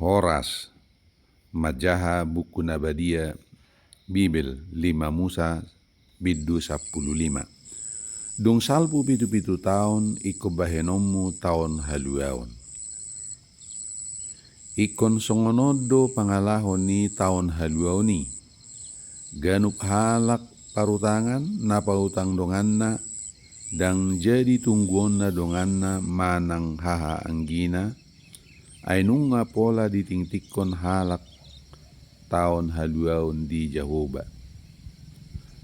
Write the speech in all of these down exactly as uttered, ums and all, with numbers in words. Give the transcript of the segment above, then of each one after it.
Horas, manjaha buku na badia Bibel, lima Musa bindu sampulu lima. Dung salpu pitu-pitu taon ingkon bahenonmu taon haluaon. Ingkon songon on do pangalaho ni taon haluaon i. Ganup halak parutangan na pautang donganna, ndang jadi tungguonna donganna manang hahaanggina, ai nunga pola ditingtingkon halak taon haluaon di Jahoba.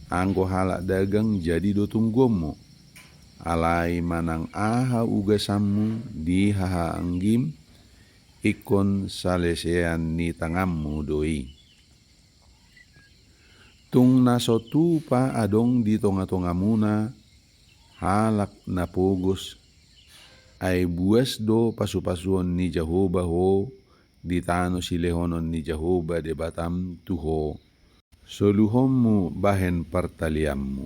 Anggo halak dagang jadi do tungguonmu, alai manang aha ugasanmu di hahaanggim, ingkon salesean ni tanganmu do i. Tung na so tupa adong di tonga-tongamuna halak na pogos, ai buas do pasu-pasuon ni Jahoba ho di tano silehonon ni Jahoba Debatam tu ho, soluhonmu bahen partalianmu.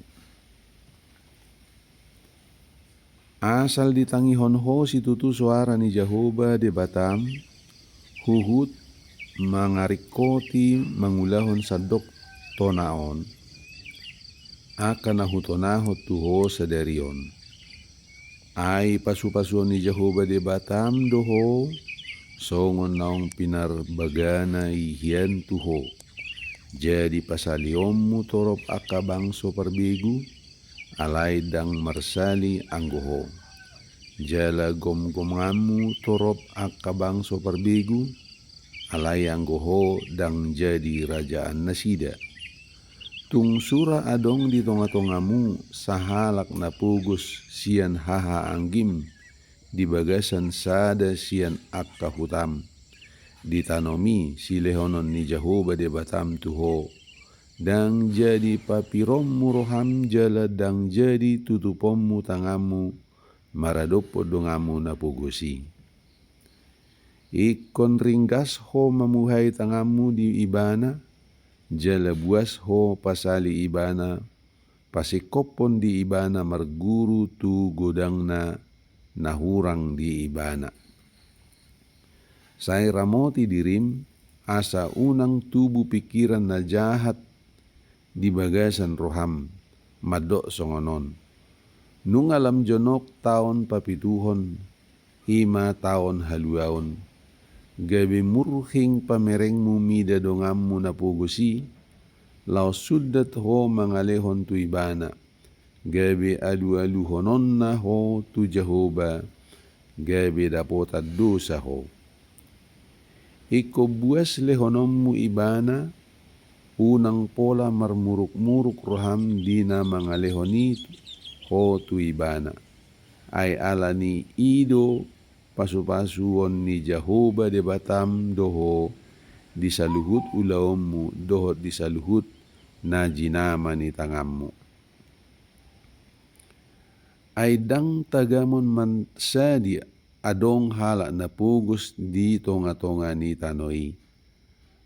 Asal ditangihon ho situtu soara ni Jahoba Debatam, huhut mangaringkoti mangulahon sandok tona on, angka na hutonahon tu ho sadari on. Ai pasu-pasuon ni Jahoba Debatam do ho, songon naung pinarbagana i hian tu ho. Jadi pasalionmu torop angka bangso parbegu, alai ndang marsali anggo ho. Jala gomgomanmu torop angka bangso parbegu, alai anggo ho ndang jadi rajaan nasida. Tung sura adong di tonga-tongamu sahalak na pogos sian hahaanggim di bagasan sada sian angka hutam, di tanomi silehonon ni Jahoba Debatam tu ho, ndang jadi papironmu roham jala ndang jadi tutuponmu tanganmu maradophon donganmu na pogos i. Ingkon ringgas ho mamuhai tanganmu di ibana, jala buas ho pasali ibana, pasingkophon di ibana marguru tu godangna na hurang di ibana. Sai ramoti dirim, asa unang tubu pingkiran na jahat di bagasan roham, mandok songon on: Nunga lam jonok taon papituhon, i ma taon haluaon, gabe murhing pamerengmu mida donganmu na pogos i, laos sundat ho mangalehon tu ibana, gabe alu-aluhononna ho tu Jahoba, gabe dapotan dosa ho. Ingkon buas lehononmu ibana, unang pola marmuruk-muruk roham di na mangalehon i ho tu ibana. Ai ala ni i do pasu-pasuon ni Jahoba Debatam do ho di saluhut ulaonmu dohot di saluhut na jinama ni tanganmu. Ai ndang tagamon mansadi adong halak na pogos di tonga-tonga ni tano i.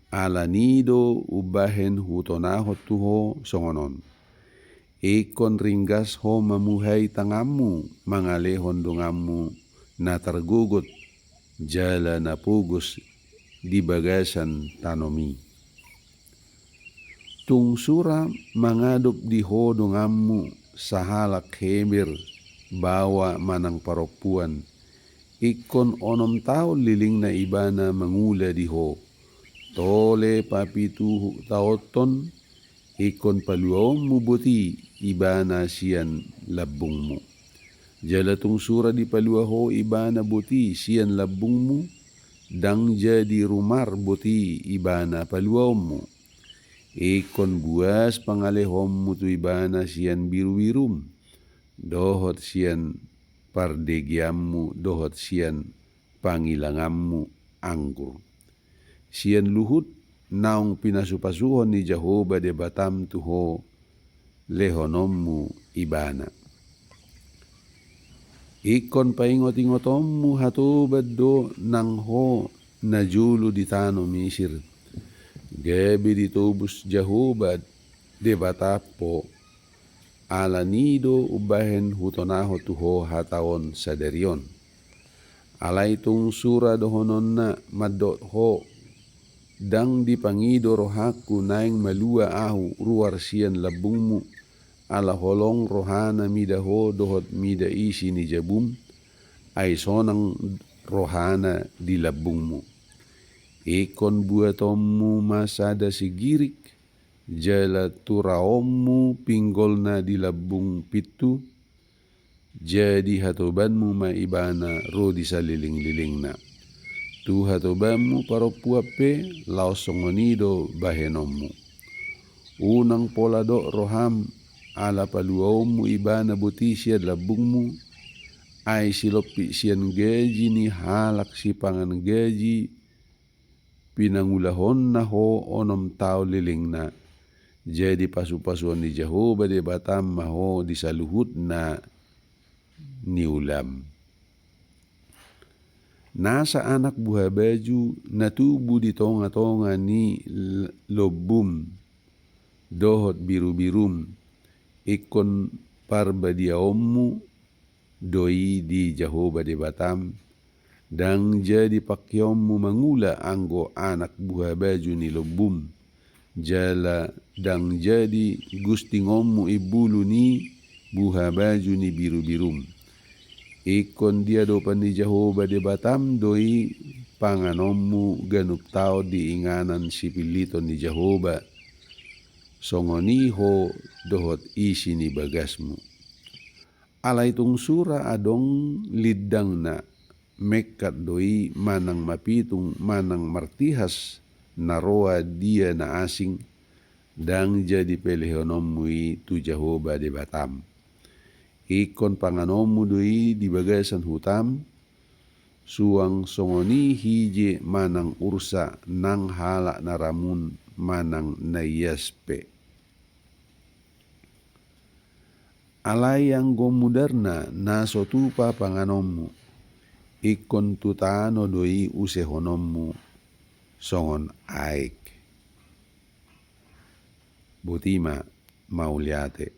Ala ni do umbahen hutonahon tu ho songon on: Ingkon ringgas ho mamuhai tanganmu mangalehon donganmu na targogot jala na pogos di bagasan tanomi. Tung sura mangadop di ho donganmu sahalak Heber, baoa manang parompuan, ingkon onom taon lilingna ibana mangula di ho. Tole papituhutaonhon, ingkon paluaonmu boti ibana sian lambungmu. Jala tung sura dipalua ho ibana boti sian lambungmu, ndang jadi rumar boti ibana paluaonmu. Ingkon buas pangalehonmu tu ibana sian birubirum, dohot sian pardegeanmu, dohot sian pangilanganmu anggur. Sian luhut naung pinasupasuhon ni Jahoba Debatam tu ho lehononmu ibana. Ingkon paingot-ingotonmu hatoban do nang ho najolo di tano Misir, gabe ditobus Jahoba Debatam ho. Ala ni do umbahen hutonahon tu ho hata on sadari on. Alai tung sura dohononna mandok ho: Ndang dipangido rohangku naeng malua ahu ruar sian lambungmu, ala holong rohana mida ho dohot mida isi ni jabum, ai sonang rohana di lambungmu. Ingkon buatonmu ma sada sigirik, jala turaonmu pinggolna di lambung pintu, jadi hatobanmu ma ibana ro di salelenglelengna. Tu hatobanmu parompuan pe laos songon i do bahenonmu. Unang pola dok roham, ala paluaonmu ibana boti sian lambungmu, ai silompit sian gaji ni halak sipangan gaji pinangulahonna ho onom taon lelengna, jadi pasupasuon ni Jahowa Debatam ma ho di saluhutna ni ulaam. Nasa anak buhabaju na tubu di tongatonga ni l-, lombum dohot birubirum, ingkon parbadiaonmu do i di Jahowa Debatam, ndang jadi pangkeonmu mangula anggo anak buhabaju ni lombum, jala ndang jadi gustingonmu imbulu ni buhabaju ni birubirum. Ingkon di adopan ni Jahowa Debatam do i panganonmu ganup taon di inganan sipilliton ni Jahowa, songon i ho dohot isi ni bagasmu. Alai tung sura adong lindangna, mengkat do i manang mapitung manang martihas na roa dia na asing, ndang jadi pelehononmu i tu Jahowa Debatam. Ingkon panganonmu do i di bagasan hutam, suang songon i hije manang ursa nang halak na ramun manang na ias pe. Alai anggo mudarna na so tupa panganonmu, ingkon tu tano do i usehononmu songon aek. Boti ma, mauliate.